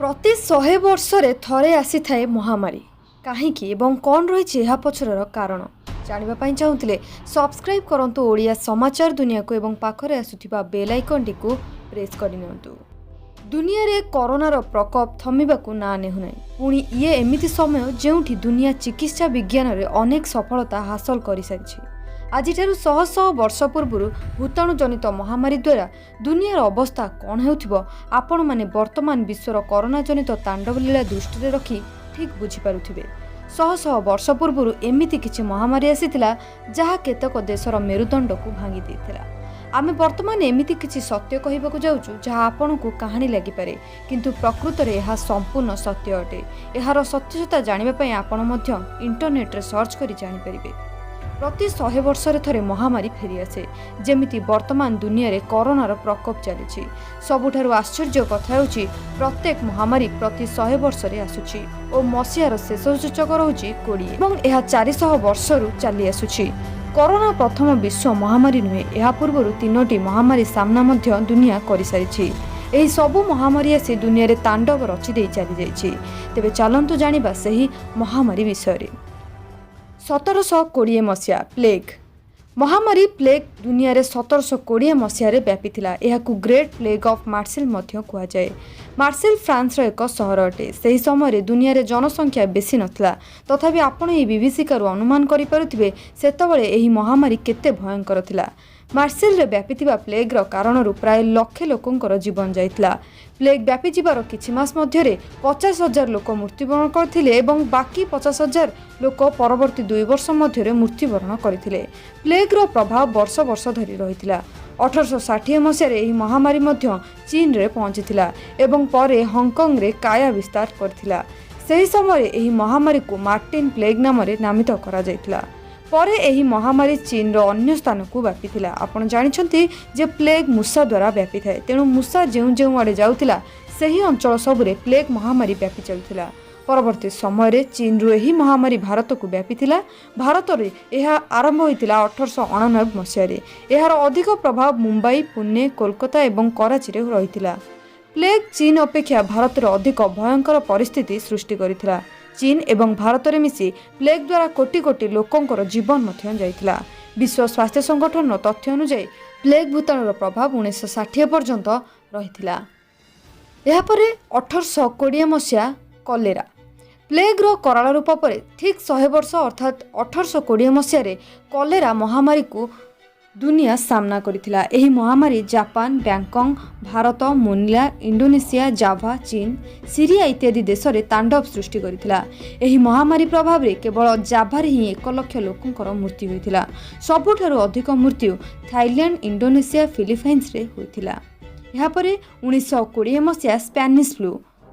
ପ୍ରତି 100 ବର୍ଷରେ ଥରେ ଆସିଥାଏ ମହାମାରୀ। କାହିଁକି ଏବଂ କ'ଣ ରହିଛି ଏହା ପଛରର କାରଣ, ଜାଣିବା ପାଇଁ ଚାହୁଁଥିଲେ ସବସ୍କ୍ରାଇବ୍ କରନ୍ତୁ ଓଡ଼ିଆ ସମାଚାର ଦୁନିଆକୁ ଏବଂ ପାଖରେ ଆସୁଥିବା ବେଲ୍ ଆଇକନ୍ଟିକୁ ପ୍ରେସ୍ କରିନିଅନ୍ତୁ। ଦୁନିଆରେ କରୋନାର ପ୍ରକୋପ ଥମିବାକୁ ନାଁ ନେଉନାହିଁ। ପୁଣି ଇଏ ଏମିତି ସମୟ, ଯେଉଁଠି ଦୁନିଆ ଚିକିତ୍ସା ବିଜ୍ଞାନରେ ଅନେକ ସଫଳତା ହାସଲ କରିସାରିଛି। ଆଜିଠାରୁ ଶହ ଶହ ବର୍ଷ ପୂର୍ବରୁ ଭୂତାଣୁଜନିତ ମହାମାରୀ ଦ୍ୱାରା ଦୁନିଆର ଅବସ୍ଥା କ'ଣ ହେଉଥିବ, ଆପଣମାନେ ବର୍ତ୍ତମାନ ବିଶ୍ୱର କରୋନାଜନିତ ତାଣ୍ଡବଲୀଳା ଦୃଷ୍ଟିରେ ରଖି ଠିକ୍ ବୁଝିପାରୁଥିବେ। ଶହ ଶହ ବର୍ଷ ପୂର୍ବରୁ ଏମିତି କିଛି ମହାମାରୀ ଆସିଥିଲା, ଯାହା କେତେକ ଦେଶର ମେରୁଦଣ୍ଡକୁ ଭାଙ୍ଗି ଦେଇଥିଲା। ଆମେ ବର୍ତ୍ତମାନ ଏମିତି କିଛି ସତ୍ୟ କହିବାକୁ ଯାଉଛୁ, ଯାହା ଆପଣଙ୍କୁ କାହାଣୀ ଲାଗିପାରେ, କିନ୍ତୁ ପ୍ରକୃତରେ ଏହା ସମ୍ପୂର୍ଣ୍ଣ ସତ୍ୟ ଅଟେ। ଏହାର ସତ୍ୟତା ଜାଣିବା ପାଇଁ ଆପଣ ମଧ୍ୟ ଇଣ୍ଟରନେଟ୍ରେ ସର୍ଚ୍ଚ କରି ଜାଣିପାରିବେ। ପ୍ରତି 100 ବର୍ଷରେ ଥରେ ମହାମାରୀ ଫେରିଆସେ, ଯେମିତି ବର୍ତ୍ତମାନ ଦୁନିଆରେ କରୋନାର ପ୍ରକୋପ ଚାଲିଛି। ସବୁଠାରୁ ଆଶ୍ଚର୍ଯ୍ୟ କଥା ହେଉଛି, ପ୍ରତ୍ୟେକ ମହାମାରୀ ପ୍ରତି 100 ବର୍ଷରେ ଆସୁଛି ଓ ମସିହାର ଶେଷ ସୂଚକ ରହୁଛି 20 ଏବଂ ଏହା 400 ବର୍ଷରୁ ଚାଲି ଆସୁଛି। କରୋନା ପ୍ରଥମ ବିଶ୍ୱ ମହାମାରୀ ନୁହେଁ। ଏହା ପୂର୍ବରୁ ତିନୋଟି ମହାମାରୀ ସାମ୍ନା ମଧ୍ୟ ଦୁନିଆ କରିସାରିଛି। ଏହି ସବୁ ମହାମାରୀ ଆସି ଦୁନିଆରେ ତାଣ୍ଡବ ରଚି ଦେଇ ଚାଲିଯାଇଛି। ତେବେ ଚାଲନ୍ତୁ ଜାଣିବା ସେହି ମହାମାରୀ ବିଷୟରେ। 1720 ମସିହା ପ୍ଲେଗ୍ ମହାମାରୀ। ପ୍ଲେଗ୍ ଦୁନିଆରେ 1720 ମସିହାରେ ବ୍ୟାପିଥିଲା। ଏହାକୁ ଗ୍ରେଟ୍ ପ୍ଲେଗ୍ ଅଫ୍ ମାର୍ସେଲ ମଧ୍ୟ କୁହାଯାଏ। ମାର୍ସେଲ ଫ୍ରାନ୍ସର ଏକ ସହର ଅଟେ। ସେହି ସମୟରେ ଦୁନିଆରେ ଜନସଂଖ୍ୟା ବେଶୀ ନଥିଲା। ତଥାପି ଆପଣ ଏହି ବିଭୀଷିକାରୁ ଅନୁମାନ କରିପାରୁଥିବେ, ସେତେବେଳେ ଏହି ମହାମାରୀ କେତେ ଭୟଙ୍କର ଥିଲା। ମାର୍ସେଲରେ ବ୍ୟାପିଥିବା ପ୍ଲେଗ୍ର କାରଣରୁ ପ୍ରାୟ ଲକ୍ଷେ ଲୋକଙ୍କର ଜୀବନ ଯାଇଥିଲା। ପ୍ଲେଗ୍ ବ୍ୟାପିଯିବାର କିଛି ମାସ ମଧ୍ୟରେ 50,000 ଲୋକ ମୃତ୍ୟୁବରଣ କରିଥିଲେ ଏବଂ ବାକି 50,000 ଲୋକ ପରବର୍ତ୍ତୀ 2 ବର୍ଷ ମଧ୍ୟରେ ମୃତ୍ୟୁବରଣ କରିଥିଲେ। ପ୍ଲେଗ୍ର ପ୍ରଭାବ ବର୍ଷ ବର୍ଷ ଧରି ରହିଥିଲା। 1860 ମସିହାରେ ଏହି ମହାମାରୀ ମଧ୍ୟ ଚୀନରେ ପହଞ୍ଚିଥିଲା ଏବଂ ପରେ ହଂକଂରେ କାୟା ବିସ୍ତାର କରିଥିଲା। ସେହି ସମୟରେ ଏହି ମହାମାରୀକୁ ମାର୍ଟିନ ପ୍ଲେଗ୍ ନାମରେ ନାମିତ କରାଯାଇଥିଲା। ପରେ ଏହି ମହାମାରୀ ଚୀନର ଅନ୍ୟ ସ୍ଥାନକୁ ବ୍ୟାପିଥିଲା। ଆପଣ ଜାଣିଛନ୍ତି ଯେ ପ୍ଲେଗ୍ ମୂଷା ଦ୍ୱାରା ବ୍ୟାପିଥାଏ। ତେଣୁ ମୂଷା ଯେଉଁ ଯେଉଁ ଆଡ଼େ ଯାଉଥିଲା, ସେହି ଅଞ୍ଚଳ ସବୁରେ ପ୍ଲେଗ୍ ମହାମାରୀ ବ୍ୟାପି ଚାଲୁଥିଲା। ପରବର୍ତ୍ତୀ ସମୟରେ ଚୀନରୁ ଏହି ମହାମାରୀ ଭାରତକୁ ବ୍ୟାପିଥିଲା। ଭାରତରେ ଏହା ଆରମ୍ଭ ହୋଇଥିଲା 1889 ମସିହାରେ। ଏହାର ଅଧିକ ପ୍ରଭାବ ମୁମ୍ବାଇ, ପୁନେ, କୋଲକାତା ଏବଂ କରାଚିରେ ରହିଥିଲା। ପ୍ଲେଗ୍ ଚୀନ ଅପେକ୍ଷା ଭାରତରେ ଅଧିକ ଭୟଙ୍କର ପରିସ୍ଥିତି ସୃଷ୍ଟି କରିଥିଲା। ଚୀନ ଏବଂ ଭାରତରେ ମିଶି ପ୍ଲେଗ୍ ଦ୍ୱାରା କୋଟି କୋଟି ଲୋକଙ୍କର ଜୀବନ ମଧ୍ୟ ଯାଇଥିଲା। ବିଶ୍ୱ ସ୍ୱାସ୍ଥ୍ୟ ସଂଗଠନର ତଥ୍ୟ ଅନୁଯାୟୀ, ପ୍ଲେଗ୍ ଭୂତାଣୁର ପ୍ରଭାବ 1960 ପର୍ଯ୍ୟନ୍ତ ରହିଥିଲା। ଏହାପରେ 1820 ମସିହା କଲେରା। ପ୍ଲେଗ୍ର କରାଳ ରୂପ ପରେ ଠିକ୍ 100 ବର୍ଷ, ଅର୍ଥାତ୍ 1820 ମସିହାରେ କଲେରା ମହାମାରୀକୁ ଦୁନିଆ ସାମ୍ନା କରିଥିଲା। ଏହି ମହାମାରୀ Japan, Bangkok, Bharat, Manila, Indonesia, Java, ଚୀନ, ସିରିଆ ଇତ୍ୟାଦି ଦେଶରେ ତାଣ୍ଡବ ସୃଷ୍ଟି କରିଥିଲା। ଏହି ମହାମାରୀ ପ୍ରଭାବରେ କେବଳ ଜାଭାରେ ହିଁ 1 ଲକ୍ଷ ଲୋକଙ୍କର ମୃତ୍ୟୁ ହୋଇଥିଲା। ସବୁଠାରୁ ଅଧିକ ମୃତ୍ୟୁ ଥାଇଲ୍ୟାଣ୍ଡ, ଇଣ୍ଡୋନେସିଆ, ଫିଲିପାଇନ୍ସରେ ହୋଇଥିଲା। ଏହାପରେ 1920 ମସିହା ସ୍ପ୍ୟାନିଶ ଫ୍ଲୁ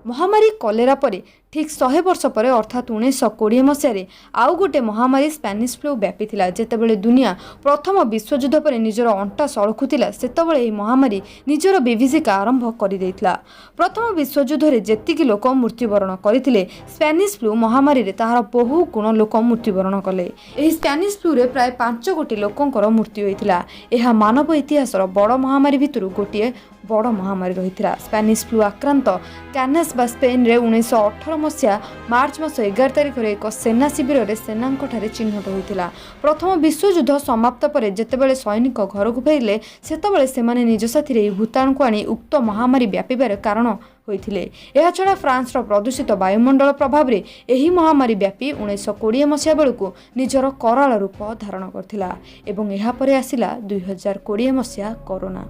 ମହାମାରୀ। କଲେରା ପରେ ଠିକ୍ 100 ବର୍ଷ ପରେ, ଅର୍ଥାତ୍ 1920 ମସିହାରେ ଆଉ ଗୋଟେ ମହାମାରୀ ସ୍ପ୍ୟାନିଶ ଫ୍ଲୁ ବ୍ୟାପିଥିଲା। ଯେତେବେଳେ ଦୁନିଆ ପ୍ରଥମ ବିଶ୍ୱଯୁଦ୍ଧ ପରେ ନିଜର ଅଣ୍ଟା ସଳଖୁଥିଲା, ସେତେବେଳେ ଏହି ମହାମାରୀ ନିଜର ବିଭୀଷିକା ଆରମ୍ଭ କରିଦେଇଥିଲା। ପ୍ରଥମ ବିଶ୍ୱଯୁଦ୍ଧରେ ଯେତିକି ଲୋକ ମୃତ୍ୟୁବରଣ କରିଥିଲେ, ସ୍ପ୍ୟାନିଶ ଫ୍ଲୁ ମହାମାରୀରେ ତାହାର ବହୁ ଗୁଣ ଲୋକ ମୃତ୍ୟୁବରଣ କଲେ। ଏହି ସ୍ପ୍ୟାନିଶ ଫ୍ଲୁରେ ପ୍ରାୟ 5 କୋଟି ଲୋକଙ୍କର ମୃତ୍ୟୁ ହୋଇଥିଲା। ଏହା ମାନବ ଇତିହାସର ବଡ଼ ମହାମାରୀ ଭିତରୁ ଗୋଟିଏ ବଡ଼ ମହାମାରୀ ରହିଥିଲା। ସ୍ପ୍ୟାନିଶ ଫ୍ଲୁ ଆକ୍ରାନ୍ତ କ୍ୟାନାସ୍ ବା ସ୍ପେନରେ 1918 ମସିହା ମାର୍ଚ୍ଚ ମାସ 11 ତାରିଖରେ ଏକ ସେନା ଶିବିରରେ ସେନାଙ୍କଠାରେ ଚିହ୍ନଟ ହୋଇଥିଲା। ପ୍ରଥମ ବିଶ୍ୱଯୁଦ୍ଧ ସମାପ୍ତ ପରେ ଯେତେବେଳେ ସୈନିକ ଘରକୁ ଫେରିଲେ, ସେତେବେଳେ ସେମାନେ ନିଜ ସାଥିରେ ଏହି ଭୂତାଣୁକୁ ଆଣି ଉକ୍ତ ମହାମାରୀ ବ୍ୟାପିବାର କାରଣ ହୋଇଥିଲେ। ଏହାଛଡ଼ା ଫ୍ରାନ୍ସର ପ୍ରଦୂଷିତ ବାୟୁମଣ୍ଡଳ ପ୍ରଭାବରେ ଏହି ମହାମାରୀ ବ୍ୟାପି 1920 ମସିହା ବେଳକୁ ନିଜର କରାଳ ରୂପ ଧାରଣ କରିଥିଲା ଏବଂ ଏହାପରେ ଆସିଲା 2020 ମସିହା କରୋନା।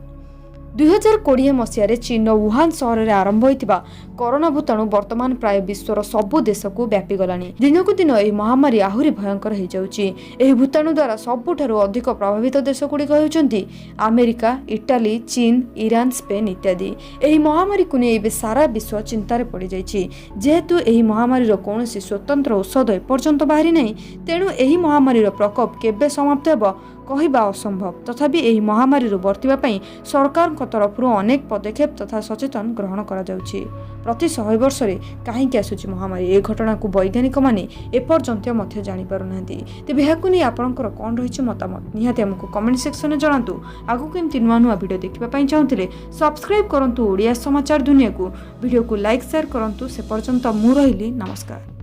2020 ମସିହାରେ ଚୀନର wuhan ସହରରେ ଆରମ୍ଭ ହୋଇଥିବା କରୋନା ଭୂତାଣୁ ବର୍ତ୍ତମାନ ପ୍ରାୟ ବିଶ୍ୱର ସବୁ ଦେଶକୁ ବ୍ୟାପିଗଲାଣି। ଦିନକୁ ଦିନ ଏହି ମହାମାରୀ ଆହୁରି ଭୟଙ୍କର ହୋଇଯାଉଛି। ଏହି ଭୂତାଣୁ ଦ୍ୱାରା ସବୁଠାରୁ ଅଧିକ ପ୍ରଭାବିତ ଦେଶଗୁଡ଼ିକ ହେଉଛନ୍ତି ଆମେରିକା, ଇଟାଲୀ, ଚୀନ, ଇରାନ, ସ୍ପେନ୍ ଇତ୍ୟାଦି। ଏହି ମହାମାରୀକୁ ନେଇ ଏବେ ସାରା ବିଶ୍ୱ ଚିନ୍ତାରେ ପଡ଼ିଯାଇଛି। ଯେହେତୁ ଏହି ମହାମାରୀର କୌଣସି ସ୍ୱତନ୍ତ୍ର ଔଷଧ ଏପର୍ଯ୍ୟନ୍ତ ବାହାରି ନାହିଁ, ତେଣୁ ଏହି ମହାମାରୀର ପ୍ରକୋପ କେବେ ସମାପ୍ତ ହେବ କହିବା ଅସମ୍ଭବ। ତଥାପି ଏହି ମହାମାରୀରୁ ବର୍ତ୍ତିବା ପାଇଁ ସରକାରଙ୍କ ତରଫରୁ ଅନେକ ପଦକ୍ଷେପ ତଥା ସଚେତନ ଗ୍ରହଣ କରାଯାଉଛି। ପ୍ରତି 100 ବର୍ଷରେ କାହିଁକି ଆସୁଛି ମହାମାରୀ? ଏ ଘଟଣାକୁ ବୈଜ୍ଞାନିକମାନେ ଏପର୍ଯ୍ୟନ୍ତ ମଧ୍ୟ ଜାଣିପାରୁନାହାନ୍ତି। ତେବେ ଏହାକୁ ନେଇ ଆପଣଙ୍କର କ'ଣ ରହିଛି ମତାମତ, ନିହାତି ଆମକୁ କମେଣ୍ଟ ସେକ୍ସନରେ ଜଣାନ୍ତୁ। ଆଗକୁ ଏମିତି ନୂଆ ନୂଆ ଭିଡ଼ିଓ ଦେଖିବା ପାଇଁ ଚାହୁଁଥିଲେ ସବସ୍କ୍ରାଇବ୍ କରନ୍ତୁ ଓଡ଼ିଆ ସମାଚାର ଦୁନିଆକୁ, ଭିଡ଼ିଓକୁ ଲାଇକ୍, ସେୟାର କରନ୍ତୁ। ସେ ପର୍ଯ୍ୟନ୍ତ ମୁଁ ରହିଲି, ନମସ୍କାର।